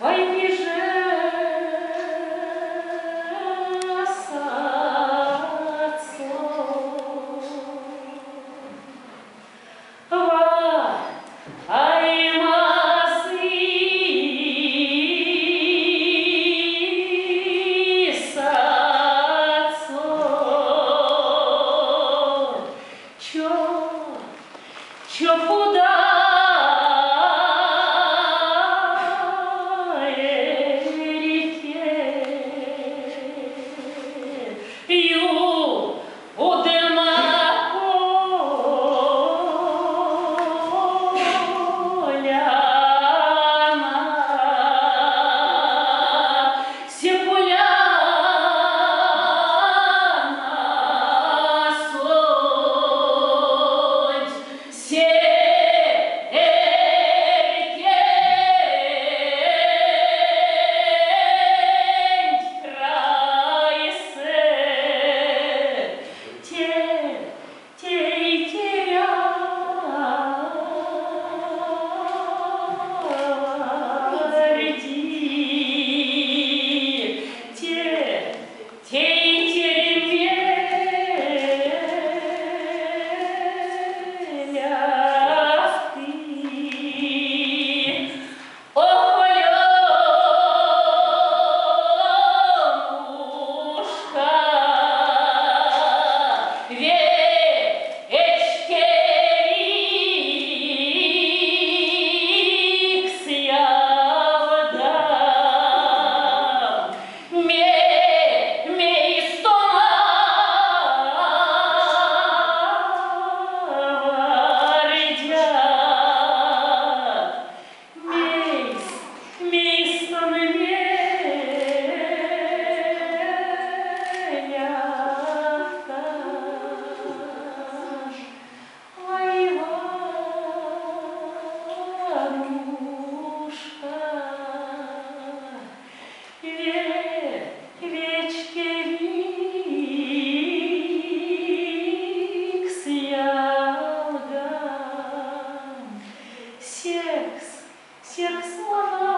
Вай, пиже садсо. Вай, мазый садсо. Чопуда реке Юдема поляна, се поляна сонть, се эрькенть крайсэ те тейтерь-аварди, те тейтерь мелявты. Ох, Алёнушка, вечкевикс ялгам, мейс тон авардят, мейс, мейс тон мелявтат. Вай, Иванушка, вечкевикс ялгам, секс, секс мон.